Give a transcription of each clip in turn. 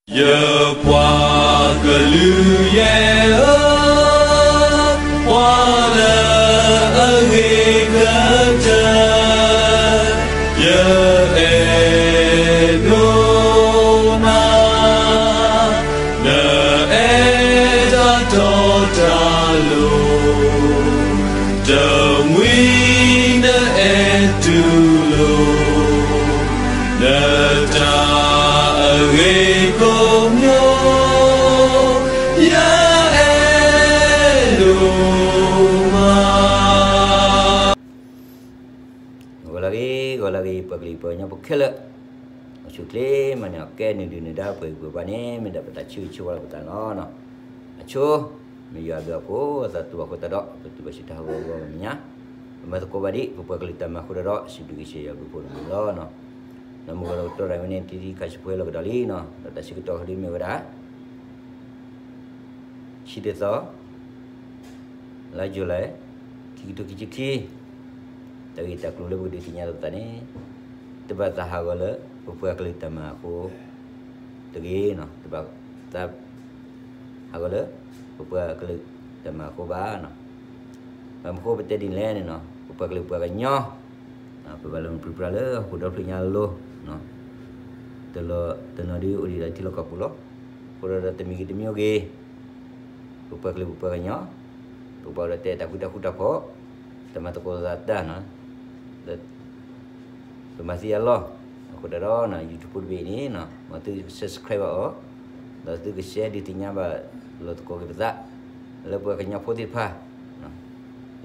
ယပှၤကလုာ်ယဲၢ်ဧၢ, ပှၤလၢအဂ့ၤကတၢၢ်, ယအဲၣ်ဒိးနၤ, နအဲၣ်တၢ်တီတၢ်လိၤ, တမှံၤနအဲၣ်တူၢ်လိာ် နတၢ်အဂ့ၤကိးမံၤ, ယအဲၣ်ဒိးမး. ဂီၤလၢအဂ့ၤ, ဂီၤလၢအဂ့ၤ ပှၤကလုာ်ပှၤကညီဖိခဲလၢာ်, အိၣ်ဆူၣ်ချ့မၤန့ၢ်အီၤ ကဲနုာ်ဒုၣ်နဒါပှဲၤဂံၢ်ပှဲၤဘါန့ၣ် မ့ၢ်ဒၣ်ပတၢ်ဆၢဂ့ၤဆၢဝါလၢပသးန့ၣ်လီၤ. အဆိ မ့ၢ်ယွၤအဘျုးအဖှိၣ် အသးတူၢ်ဘၣ်အဃိသတးဒီး ပတုၤဘၣ်ဆူတၢ်ဟးဂီၤဂီၤမဲာ်ညါ, ပမၤသကိးဘၣ်ဒံး ပပှၤကလုာ်တၢ်မၤအဃိသတးဒီး စံးဘျုးက့ၤစ့ၢ်ယွၤအဘျုးအဖှိၣ်န့ၣ်လီၤ. ဒီးမုၢ်ဂီၤဒီးကတီၢ်ရၤဝဲန့ၣ် တံၤတံၤခါဆူဖိလီၤကဒီးလံနီၤ, ဒီးတၢ်ဆၢကတီၢ်ဃီဒ်မ့ၢ်ဝဲဒၣ် ဆံတသီ လါယူၤလံ ခံကထိခံဆံခံ, တၢ်ဂ့ၢ်တၢ်ကျိၤလၢပကဒုးသ့ၣ်ညါလိာ်ပသးန့ၣ် တဘၣ်သးဟးဂီၤလၢ ပပှၤကလုာ်တၢ်မၤအဃိတဂ့ၤနီၤ, တဘၣ်သး ဟးဂီၤလၢ ပပှၤကလုာ်တၢ်မၤအဃိဘၣ်နီၤ. ဘၣ်မနုၤဃိပတဲဒ်န့ၣ်လဲၣ်န့ၣ်နီၤ, ပပှၤကလုာ်ပှၤကညီ ပဘၣ်လီၤမုၢ်ပြံပြါလၢဟီၣ်ခိၣ်ဒီဖျၢၣ်ညါအလိၤ, တနီၤဒ်အိၣ်ဒံးဒီးထံလီၢ်ကီၢ်ပူၤလီၤ. အဃိဒီးတမံၤဂ့ၤတမံၤဂ့ၤ ပပှၤကလုာ်ပပှၤကညီ ပဘၣ်အိၣ်ဒီးတဲတၢ်ဃူတၢ်ဃူတၢ်ဖိး, တၢ်မၤသကိးသးတၢ်နီၤ, ပမၤသံအလီၢ်, အဃိသတးဒီး YouTube ဖိတဘ့ၣ်အံၤန့ၣ် မ်သုက subscribe ဘၣ်အီၤ, ဒီးသုက share ဒုးသ့ၣ်ညါဘၣ်လိာ်သကိးက့ၤပသး, လၢပှၤကညီဖိသ့ၣ်တဖၣ်,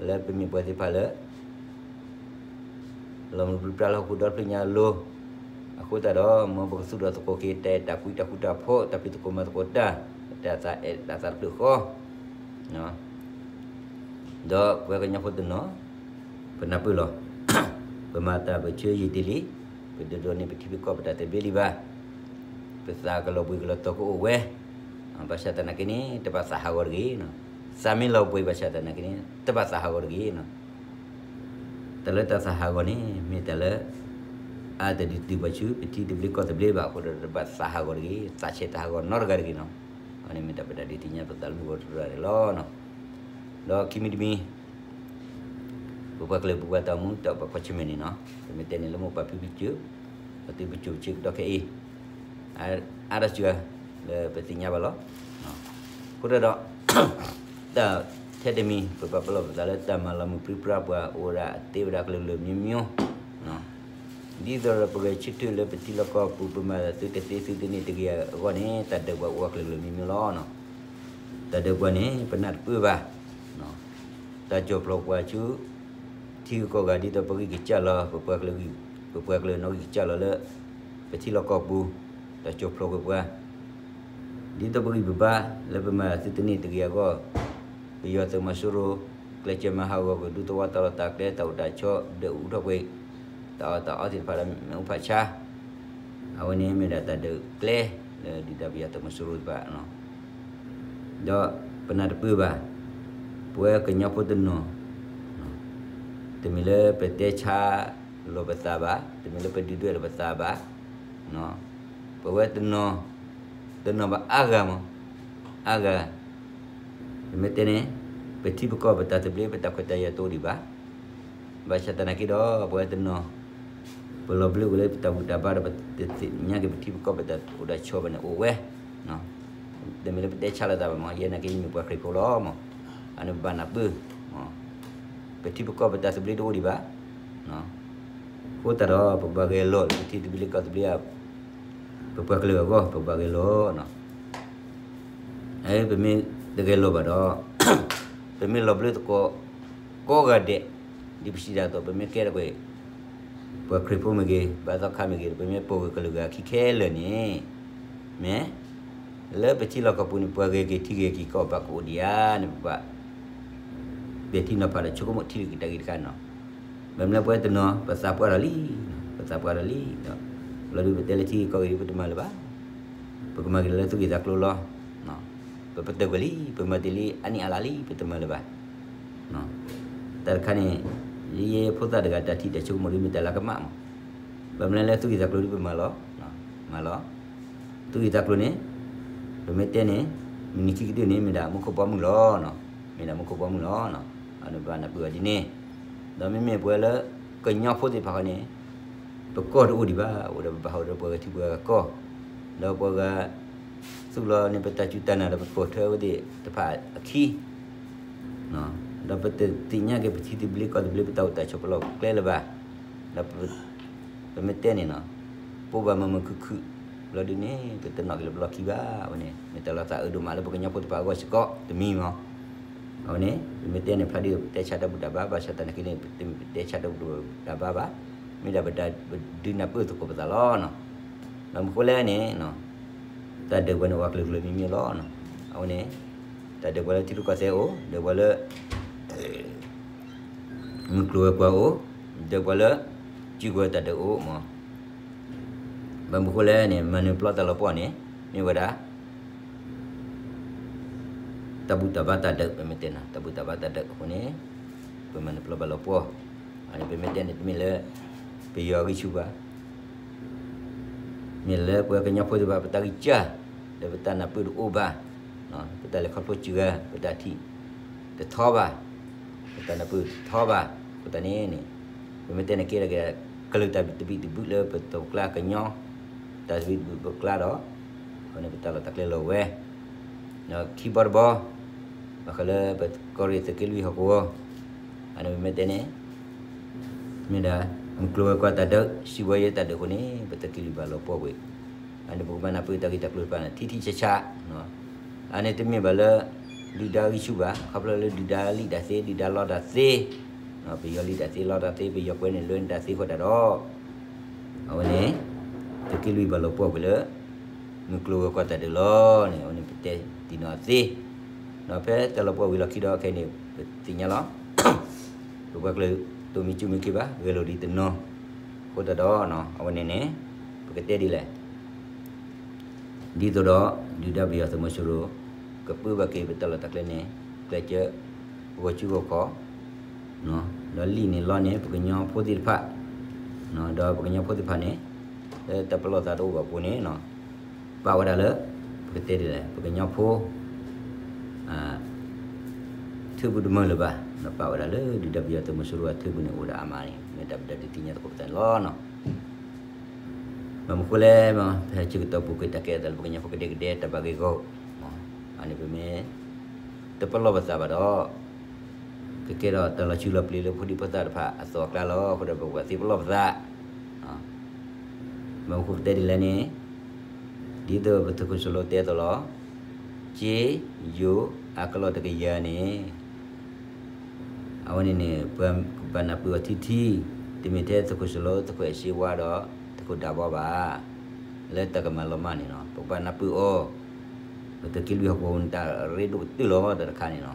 လၢပမ့ၢ်ပှၤသ့ၣ်တဖၣ်လၢ လီၤမုၢ်ပြံပြါလၢဟီၣ်ခိၣ်ဒီဖျၢၣ်ညါအလိၤ, အဃိသတးဒီး မ်ပကသူၣ်ထီၣ်သကိးက့ၤတၢ်အဲၣ်တၢ်ကွံတၢ်ဃူတၢ်ဖိး တၢ်ဖံးသကိးမၤသကိးတၢ်, တၢ်သးအဲၣ်တၢ်သးတဖျၢၣ်ဃီ ဒီးပှၤကညီဖိတနီၤ ပနၢ်ပၢၢ်လီၤ. ပမၤတၢ်ပဆၢယံာ်တ့ၢ်လံ, ပဒိးဒိးန့ၢ်ပထံပကီၢ်ပတၢ်သဘျ့လံဘၣ်, ပသးကလီၤဘှံးကလီၤတီၤကအိၣ်ဝဲ, ဘၣ်ဆၣ်သနာ်က့န့ၣ် တဘၣ်သးဟးဂီၤတဂ့ၤ, သးမ့ၢ်လီၤဘှံးဘၣ်ဆၣ်သနာ်က့န့ၣ် တဘၣ်သးဟးဂီၤတဂ့ၤ. တၢ်လၢတၢ်သးဟးဂီၤန့ၣ် မ့ၢ်တၢ်လၢ အါတဒုးတုၤပှၤဆူပထံသဘျ့ကီၢ်သဘျ့ဘၣ်အဃိဒီး တဘၣ်သးဟးဂီၤတဂ့ၤ, သးဆဲးသးဟးဂီၤနီတဂၤတဂ့ၤနီၤ. အန့ၣ်မ့ၢ်တၢ်ပတၢ်ဒုးသ့ၣ်ညါပသးလၢမုၢ်ဂီၤတရၢၢ်န့ၣ်လီၤ. ဒီးခံမံၤတမံၤ ပပှၤကလုာ်ပပှၤတၢ်အိၣ်မူတၢ်အိၣ်ဖှိၣ်ခီၣ်ဆၢၣ်မဲာ်န့ၣ်နီၤ, ပမ့ၢ်တဲန့ၣ်လၢမိၢ်ပၢ်ဖံဖုစၢၤ, ပသုပစိၤပဆၢကတီၢ်ခဲအံၤ အါတစှၤလၢပသ့ၣ်ညါဘၣ်လီၤ. အဃိဒီး တၢ်ထဲတမံၤ ပပာ်ပလီၢ်ပသးလၢတၢ်မၤလီၤမုၢ်ပြံပြါပှၤအိၣ်ဝဲဒၣ်သ့ဝဲဒၣ်ကလုာ်ကလုာ်မျိုးမျိုး, ဒ်သိးဒီးပဂဲၤဆၢထၢၣ်လၢပထံလီၢ်ကီၢ်ပူၤပမၤသးသုတသ့သုတန့ၢ်တဂ့ၤအဂီၢ်န့ၣ် တၢ်ဒုးပှၤအိၣ်ဝဲကလုာ်ကလုာ်မျိုးမျိုးလီၤ. တၢ်ဒုးပှၤန့ၣ် ပနၢ်တပၢၢ်ဘၣ် တၢ်ကၠီၣ်ဖျိးပှၤဆူ ထံဂုၤကီၢ်ဂၤ ဒ်သိးပဂံၢ်ကစၢ်လီၤ ပပှၤကလုာ် ပပှၤကလုာ်နီၣ်ဂံၢ်ကစၢ်လီၤလၢ ပထံလီၢ်ကီၢ်ပူၤ, တၢ်ကၠီၣ်ဖျိးကွံာ်ပှၤ ဒ်သိးပဂံၢ်ပဘါ လၢပမၤသုတန့ၢ်တဂ့ၤအဂီၢ်, ပယီၤသုးမီၤစိရိၤ ကျဲးစၢးမၤဟးဂီၤကွံာ်ဒူသဝီတၢ်လီၢ်တၢ်ကျဲ တၢ်အိၣ်တၢ်ဆိး ဒွဲၣ်အူထီၣ်ကွံာ် တၢ်အီၣ်တၢ်အီသ့ၣ်တဖၣ်လၢမ့ၣ်အူဖးဆါ, အဝဲန့ၣ်မ့ၢ်ဒၣ်တၢ်ဒုးကျဲ လၢဒုၣ်ဒါပယီၤသုးမီၤစိရိၤတဖၣ် ဒီးပနၢ်တပၢၢ်ဘၣ် ပဝဲကညီဖိတနီၤ တမ့ၢ်လၢပတဲဆါလိာ်ပသးဘၣ်, တမ့ၢ်လၢပဒုၣ်ဒွဲၣ်လိာ်ပသးဘၣ်, ပဝဲတနီၤ, တနီၤဘၣ်အါဂၤမး, အါဂၤ, ပမ့ၢ်တဲန့ၣ် ပထံပကီၢ်ပတၢ်သဘျ့ ပတၢ်ခွဲးတၢ်ယာ်တအိၣ်ဒံးဘၣ်. ဘၣ်ဆၣ်သနာ်က့ဒီး ပဝဲတနီၤ ပလီၤဘျၢကွံာ်လၢပတၢ်ဘူၣ်တၢ်ဘါဒီး ပတသ့ၣ်ညါက့ၤပထံပကီၢ်ပတၢ်အိၣ်တၢ်ဆိးဘၣ်န့ၣ် အိၣ်ဝဲ, တမ့ၢ်လၢပတဲဆါလိာ်သးဘၣ်မး, ယဲနာ်က့ယမ့ၢ်ပှၤခရံာ်ဖိလီၤမး, အန့ၣ်ပဘၣ်နၢ်ပၢၢ်, ပထံပကီၢ်ပတၢ်သဘျ့တအိၣ်ဒံးဘၣ်. အဃိသတးဒီး ပကဘၣ်ဂဲၤလိာ်လၢပထံသဘျ့ကီၢ်သဘျ့ ပပှၤကလုာ်အဂီၢ် ပကဘၣ်ဂဲၤလိာ် ပမ့ၢ်တဂဲၤလိာ်ဘၣ်ဒီး ပမ့ၢ်လီၤဘျၢသကိးကိးဂၤဒဲး ဒ်ပစံးတၢ်အသိး ပမ့ၢ်ကဲထီၣ်ကွံာ် ပှၤခရံာ်ဖိမ့ၢ်ဂ့ၤ, ဘၣ်သီခါမ့ၢ်ဂ့ၤ, ပမ့ၢ်ပိာ်ကလုာ်ဂၤခံခဲလၢာ်န့ၣ် မ့ၢ် လၢပထံလီၢ်ကီၢ်ပူၤန့ၣ် ပှၤဂဲၤက့ၤထံဂဲၤက့ၤကီၢ်ဘၣ်ကအိၣ်ဒံးဧါန့ၣ် ပဘၣ် ပဲာ်ထံနီၤဖးဒီးဆိကမိၣ်ထံတဂ့ၤတၢ်ဂ့ၢ်တခါန့ၣ်လီၤ. ဘၣ်မနုၤလၢပဝဲတနီၤ ပသးပှၢ်ထီၣ်လံ, ပသးပှၢ်ထီၣ်လံဒီး လီၤဒုးပတဲလၢထံဂ့ၤကီၢ်ဂ့ၤဒ်ပတမၤလၢၤဘၣ်, ပကမၤက့ၤလၢသူၣ်ဂ့ၤသးကျိၤလီၤ. ပပတုာ်ကွံာ်လံ, ပမၤတ့ၢ်လံ အနံၣ်အလါလံ ပတမၤလၢၤဘၣ်. တၢ်တခါန့ၣ် ယဲဖိသၣ်တဂၤတၢ်ထံၣ်တၢ်ဆိကမိၣ်ဒ်မ့ၢ်တၢ်လၢကမၣ်မး, ဘၣ်မနုၤလၢသူၣ်ဂ့ၤသးကျိၤဒ်ပမၤလီၤ, မၤလီၤ. သူၣ်ဂ့ၤသးကျိၤန့ၣ် ပမ့ၢ်တဲန့ၣ် မုၢ်နံၤခံကတၢၢ်န့ၣ် မ့ၢ်ဒၣ်မူခိၣ်ဘီမုၢ်လီၤ. မ့ၢ်ဒၣ်မူခိၣ်ဘီမုၢ်လီၤ. အန့ၣ်ဘၣ်နၢ်ပၢၢ်အီၤဒ်န့ၣ်, ဒီးမ့မ့ၢ်ပှၤလၢ ကညီဖိသ့ၣ်တဖၣ်ဃီန့ၣ် ပကီၢ်တအိၣ်ဒံးဘၣ်, အိၣ်ဒီးပဘၣ်ဟးဒီးပှၤဂၤထံပှၤဂၤကီၢ်, ဒီးပှၤဂၤ သူၣ်လီၤန့ၣ် ပတၢ်စူၢ်တၢ်နာ်ဒီးပပိာ်ထွဲဝဲသ့ၣ်တဖၣ်အခံ ဒီးပတသ့ၣ်ညါက့ၤပထံသဘျ့ကီၢ်သဘျ့ ပတၢ်အိၣ်တၢ်ဆိးပလီၢ်ပကျဲလၢၤဘၣ်, ဒီး ပမ့ၢ်တဲန့ၣ်နီၤ, ပအိၣ်ဘၣ်မုာ်မုာ်ခုၣ်ခုၣ် လီၤဒုးန့ၣ် ပတနီၣ်က့ၤလၢပလီၢ်ခံဘၣ်. အဝဲန့ၣ် မ့ၢ်တၢ်လီၤသးအၢဒိၣ်မးလၢပကညီဖိသ့ၣ်တဖၣ်အဂီၢ်စ့ၢ်ကီးတမံၤမး. အဝဲန့ၣ် ပမ့ၢ်တဲန့ၣ် ဖျါဒ်ပတဲဆါတၢ်ဘူၣ်တၢ်ဘါ ဘၣ်ဆၣ်သနာ်က့န့ၣ် ပတမ့ၢ်ပတဲဆါတၢ်ဘူၣ်တၢ်ဘါဘၣ်, မ့ၢ်ဒၣ်ပဒုးနၢ်ပၢၢ်သကိးပသးလီၤ. ဒီးမ့ၢ်ဃိလဲၣ်န့ၣ် တၢ်ဒုးပှၤန့ၣ် အိၣ်အကလုာ်ကလုာ်မံၤမံၤလီၤ. အဝဲန့ၣ် တၢ်ဒုးပှၤလၢထံရူၢ်ကီၢ်သဲးအိၣ်, ဒုးပှၤလၢ မုၢ်ကျိၤဝဲၤကွာ်အိၣ်, ဒုးပှၤလၢ စုကဝဲၤတၢ်ဒုးအိၣ်မး. ဘၣ်မနုၤဃိလဲၣ်န့ၣ် မၤနၢၤပျီတၢ်လီၤပှီၢ်န့ၣ် မ့ၢ်ဝဲဒၣ် တၢ်ဘူၣ်တၢ်ဘါတၢ်ဒုး ပမ့ၢ်တဲနီၤ တၢ်ဘူၣ်တၢ်ဘါတၢ်ဒုးအဃိန့ၣ် ပမၤနၢၤပျီဘၣ်လီၤပှီၢ်. အန့ၣ်ပမ့ၢ်တဲန့ၣ် တမ့ၢ်လၢ ပယီၤအဂံၢ်ဆူၣ်ဘၣ် မ့ၢ်လၢပှၤကညီဖိသ့ၣ်တဖၣ် ပတၢ်ဂံၢ်စၢ် လၢပတၢ်နၢ်ပၢၢ်တအိၣ်ဘၣ်, ပတၢ်လဲၤခီဖျိစှၤဂၤ ပတၢ်ထံၣ်တထီဘၣ်, ပတၢ်နၢ်ပၢၢ်တထီဘၣ်. အဃိသတးန့ၣ်န့ၣ် ပမ့ၢ်တဲန့ၣ်ကဲထီၣ်က့ၤ ကလုာ်တၢ်သဘံၣ်သဘုၣ်လၢပတၢ်ပကျါကညီ, တၢ်သဘံၣ်သဘုၣ်ပကျါဒီး အဃိန့ၣ်ပတၢ်လီၢ်တၢ်ကျဲလီၤဝဲ ဒီးခံဘီတဘီ ဘၣ်ဃးလၢပကီၢ်ရ့ၣ်သုးက့လွံၢ်ဟီၣ်ကဝီၤ, အန့ၣ်ပမ့ၢ်တဲန့ၣ် မ့ၢ်ဒၣ် မုၢ်ကျိၤဝဲၤကွာ်တၢ်ဒုး စံးဝဲယဲတၢ်ဒုးအဃိန့ၣ် ပသုးက့လွံၢ်ဘၣ်လီၤပှီၢ်ကွံာ်, အန့ၣ်ပကဘၣ်နၢ်ပၢၢ်တၢ်ဂ့ၢ်တၢ်ကျိၤတဖၣ်န့ၣ် ထံထံဆးဆး, အန့ၣ်တမ့ၢ်ဘၣ်လၢ ဒုၣ်ဒါဂံၢ်ဆူၣ်ဘၣ် ခီဖျိလၢဒုၣ်ဒါလံၣ်တၢ်သ့ ဒုၣ်ဒါလီတၢ်သ့, ပယီၤလံၣ်တၢ်သ့လီတၢ်သ့ ပယီၤကွဲန့ၢ်လွဲန့ၢ်တၢ်သ့အဃိသတးဒီး အဝဲန့ၣ် သုးက့လွံၢ်ဘၣ်လီၤပှီၢ်ကွံာ်လၢ မုၢ်ကျိၤဝဲၤကွာ်တၢ်ဒုးလီၤန့ၣ် အဝဲန့ၣ်ပတဲတံၢ်နီၣ်သ့, ဒီးဖဲတၢ်လီၤပှီၢ်ဝံၤလီၢ်ခံဒီးခဲအံၤန့ၣ် ပသ့ၣ်ညါလီၤ ပပှၤကလုာ်တမံၤစူၢ်မံခ့ဘၣ် ဂဲၤလိာ်ဒံးတနီၤ, အဃိသတးဒီး အဝဲန့ၣ်န့ၣ် ပကတဲဒ်လဲၣ် ဒ်သိးဒီး ဒုၣ်ဒါပယီၤသုးမီၤစိရိၤ ကပၢဘၣ်က့ၤပတၢ်လီၢ်တၢ်ကျဲန့ၣ် ကျဲးစၢး ဂီၤစုဂီၤခီ ဒီးလံၣ်န့ၣ်လီန့ၢ် ပကညီဖိသ့ၣ်တဖၣ်, ဒီးပကညီဖိသ့ၣ်တဖၣ်န့ၣ် လၢတၢ်ပလီၢ်သးတအိၣ်ဘၣ်အဃိန့ၣ် ပာ်ဝဲဒၣ်လၢ ပကတဲဒ်လဲၣ် ပကညီဖိ ထၢပူၤတမၢလၢၤဘၣ်, ဒီးပာ်ဝဲဒၣ်လၢဒုၣ်ဒါပယီၤသုးမီၤစိရိၤအထၢပူၤန့ၣ် အိၣ်ဝဲဒၣ်အါမးန့ၣ် မ့ၢ်တၢ်ပဒုးသ့ၣ်ညါသကိးပသးန့ၣ်လီၤ. ဘၣ်မနုၤဃိလဲၣ်, ဖဲဆၢကတီၢ်ပူၤကွံာ်တၢ်ကဲထီၣ်သးလၢပကညီဖိကဒဲကဒဲတၢ်ဘၣ်ဂ့ၢ်ဂီၢ်, အန့ၣ်ပမ့ၢ် တပလီၢ်ပသးဘၣ်ဒီး ကကဲထီၣ်တၢ်လီၤဆူလီၤပျံၤလၢဖိဒံဖိသၣ်တဖၣ်အသီအကျါလီၤ. အဃိဒီးပကဘၣ်သ့ပလီၢ်ပသး ဘၣ်မနုၤဃိပတဲဒ်လဲၣ်န့ၣ်, ဒ်သိးပသုးခိၣ်စၢၤလိတဲအသိးလီၤ, က့ယိၤအကလီၢ်တကယၤန့ၣ် အဝဲန့ၣ်န့ၣ် ပှၤကဘၣ်နၢ်ပၢၢ်အီၤထံထံ, တမ့ၢ်ထဲသုးခိၣ်စၢၤလိ သုးခိၣ်အဲၣ်စ့ဝါဒီး သုးခိၣ်ဒၢဘီဘၣ်, လၢတၢ်ကမၤလီၤမၢ်န့ၣ်လီၤ. ပကဘၣ်နၢ်ပၢၢ်အီၤ, ပသုးက့လွံၢ်ဟီၣ်ကဝီၤန့ၣ် တၢ်ရ့ဒိၣ်ကတၢၢ်လီၤ တၢ်တခါန့ၣ်လီၤ.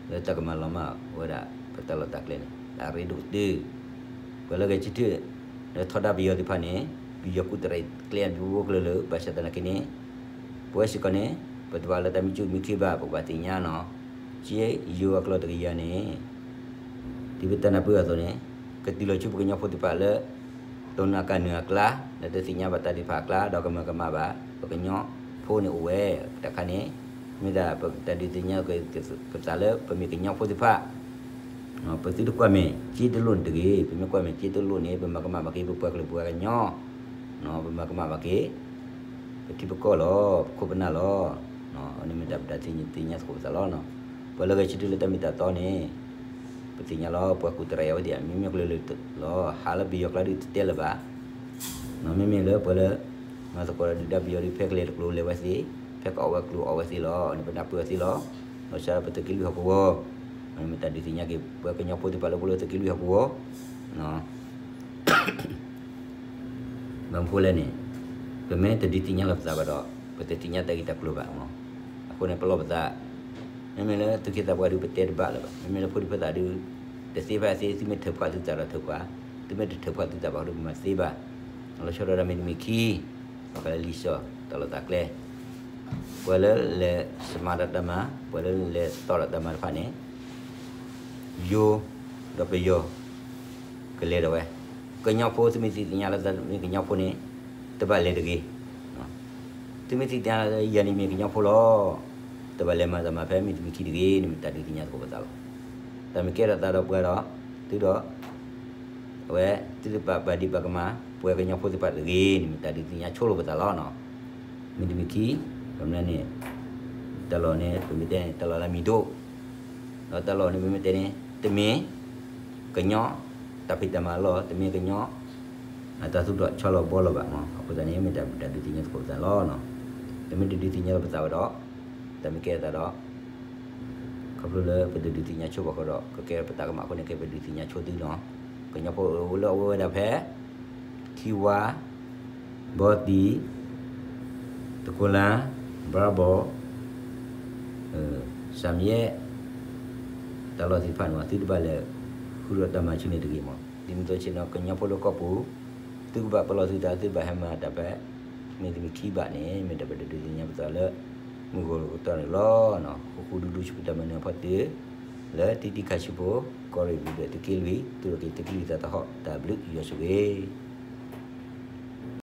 လၢတၢ်ကမၤလီၤမၢ်ဝဲဒၣ် ပတၢ်လီၢ်တၢ်ကျဲန့ၣ် တၢ်ရ့ဒိၣ်ကတၢၢ်, ပှၤလၢဂဲၤဆၢထၢၣ် လၢထီဒါပယီၤသ့ၣ်တဖၣ်န့ၣ် ပယီၤကူၣ်တရံးကျဲအဘျုးအဖှိၣ်ကလုာ်လၢ ဘၣ်ဆၣ်သနာ်က့န့ၣ် ပဝဲစ့ၢ်ကီးန့ၣ် ပတဘၣ်လၢတၢ်မံကၠိမံခ့ဘၣ် ပကဘၣ်သ့ၣ်ညါနီၤ, က့ယိၤအကလီၢ်တကယၤန့ၣ် ဒ်ပတၢ်နၢ်ပၢၢ်အသိးန့ၣ် ကတုၤလီၤဆူပကညီဖိသ့ၣ်တဖၣ်လၢ တိၢ်နီၣ်ကနၢၤအကျါ လၢတသ့ၣ်ညါဘၣ်တၢ်သ့ၣ်တဖၣ်အကျါ ဒီးကမၢကမၣ်ဘၣ် ပကညီဖိန့ၣ်အိၣ်ဝဲ, တၢ်တခါန့ၣ် မ့ၢ်ဒၣ်ပတၢ်ဒုးသ့ၣ်ညါက့ၤ ပသးလၢပမ့ၢ်ကညီဖိသ့ၣ်တဖၣ် ပသုတကွၢ်မဲာ်က့တလိၣ်န့ၣ်တဂ့ၤ, ပမ့ၢ်ကွၢ်မဲာ်က့တလိၣ်န့ၣ် ပမၤကမၣ်ဘၣ်က့ၤပပှၤကလုာ်ပှၤကညီ, ပမၤကမၣ်ဘၣ်က့ၤ ပထံပကီၢ်လီၤ, ပခိၣ်ပနၢ်လီၤ. အန့ၣ်မ့ၢ်တၢ်ပတၢ်သ့ၣ်ညါသကိးပသးလီၤ. ပှၤလၢဂဲၤဆၢထၢၣ်လၢတၢ်မ့ၢ်တၢ်တီန့ၣ် ပသ့ၣ်ညါလီၤ, ပှၤကူၣ်တရံးအဝဲသ့ၣ် မ့မ့ၢ်ကလုာ်လၢလီၤ, ဟးလၢပယီၤကျါဒုးတတဲလၢၤဘၣ် မ့မ့ၢ်လၢပှၤလၢ မၤသကိးဒီးဒုၣ်ဒါပယီၤဒုး ဖဲကလဲၤတကျိၤလဲၤဝဲသ့, ဖဲကအီၣ်ဝဲကျိၤအီၣ်ဝဲသ့လီၤ. န့ၣ်ပနၢ်ပၢၢ်အီၤသ့လီၤ. လီၤဆီဒၣ်ပသုးက့လွံၢ်ဟီၣ်ကဝီၤ, မ့ၢ်တၢ်ဒုးသ့ၣ်ညါက့ၤ ပှၤကညီဖိသ့ၣ်တဖၣ်လၢပအိၣ်လၢသုးက့လွံၢ်ဟီၣ်ကဝီၤ ဘၣ်မနုၤဃိလဲၣ်န့ၣ်, ပမ့ၢ်တဒုးသ့ၣ်ညါလီၤပသးဘၣ်ဒီး ပတသ့ၣ်ညါတၢ်ဂ့ၢ်တၢ်ကျိၤဘၣ်မး. အဃိန့ၣ် ပလီၢ်ပသး, မ့မ့ၢ်လၢသူၣ်က့သးပှၢ်ဒုး ပတဲတဘၣ်လၢၤဘၣ်. မ့မ့ၢ်လၢဖိဒံဖိသၣ်ဒုး တသ့ဖဲအသ့, သုမ့ၢ်ထုးဖှးသုသးဒီးထုးဖှး, သုမ့ၢ်တထုးဖှးသုသးဘၣ်ဃိဒုး ပမၤသ့ဘၣ်. လီၤဆီဒၣ်တၢ်မ့ၢ်တမံၤခံ ဘၣ်ဃးလၢလံာ်စီဆှံတၢ်လီၢ်တၢ်ကျဲ, ပှၤလၢလဲၤစမၤဒီးတၢ်မၤ, ပှၤလၢလဲၤတီဒီးတၢ်မၤတဖၣ်န့ၣ် ယိၤဒီးပယီၤ ကလဲၤဒၣ်ဝဲ, ကညီဖိသုမ့ၢ်သ့ၣ်ညါလၢသုမ့ၢ်ကညီဖိန့ၣ် တဘၣ်လဲၤတဂ့ၤ. သုမ့ၢ်သ့ၣ်ညါလၢယၤန့ၣ်မ့ၢ်ကညီဖိလီၤ. တဘၣ်လဲၤမၤတၢ်မၤဖဲမ့ၢ်သုမ့ၢ်ခံတဂ့ၤန့ၣ် မ့ၢ်တၢ်ဒုးသ့ၣ်ညါသကိးပသးလီၤ. တၢ်မ့ၢ်ကဲထီၣ်သးဒီးပှၤဒီး သုဒီး အဝဲ သုတပာ်ပာ်ဒံးပာ်ကမၣ် ပှၤကညီဖိသ့ၣ်တဖၣ်တဂ့ၤန့ၣ် မ့ၢ်တၢ်ဒုးသ့ၣ်ညါဆိလိာ်ပသးလီၤ. မ့ၢ်တမ့ၢ်ခံ ပမ့ၢ်န့ၣ် တၢ်လီၢ်န့ၣ် ပမ့ၢ်တဲန့ၣ် တၢ်လီၢ်လၢမံၤဒိၣ် ဒီးတၢ်လီၢ်န့ၣ် ပမ့ၢ်တဲန့ၣ် တမ့ၢ်ကညီ တၢ်ဖံးတၢ်မၤလီၢ် တမ့ၢ်ကညီ အတၢ်သူၣ်ထီၣ်ဆီလီၤဘှီလီၤဘၣ်မး. အဃိသတးန့ၣ် မ့ၢ်တၢ်ဒုးသ့ၣ်ညါသကိးပသးလီၤ. တမ့ၢ်တဒုးသ့ၣ်ညါလီၤပသးဝဲဒီး တၢ်မ့ၢ်ကဲထီၣ်သးဒီး ခီဖျိလၢပတဒုးသ့ၣ်ညါဆိဘၣ်ဃီဒီး ကကဲထီၣ်ပတၢ်ကမၣ်အဃိန့ၣ် ကဲပဒုးသ့ၣ်ညါဆိသုလီၤ. ကညီဖိလၢအဝဲဝဲဒၣ်ဖဲ ထံဝါ ဘီသံ တကိလၣ် ဘြၣ်ဘီၣ် စၣ်မံယဲၢ် တၢ်လီၢ်သ့ၣ်တဖၣ်န့ၣ် သုတဘၣ်လဲၤဃုာ်ဒီးတၢ်မၤဆူၣ်န့ၣ်တဂ့ၤမး. ဒ်န့ၣ်အသိးဆ့ၣ်နီၤ ကညီဖိလၢကီၢ်ပူၤ သုကဘၣ်ပလီၢ်သုသး သုဘၣ်ဟဲမၤတၢ်ဖဲ မ့ၢ်သုမ့ၢ်ခံဘၣ်န့ၣ် မ့ၢ်တၢ်ပတဒုးသ့ၣ်ညါပသးလၢ မုၢ်ဂီၤကတီၢ်န့ၣ်လီၤ. ဃူဃူဒူဒူဆူပတၢ်မၤနၢၤအဖီတၢၢ် လၢတံတံခါဆံဖိ ကီၢ်ရ့ၣ်ဘျုးဒွဲၣ်သုးက့လွံၢ် သူၣ်ထီၣ်က့ၤသုကလုၢ်သးတဟီၣ်တၢ်ဘျုးယွၤဆိၣ်ဂ့ၤ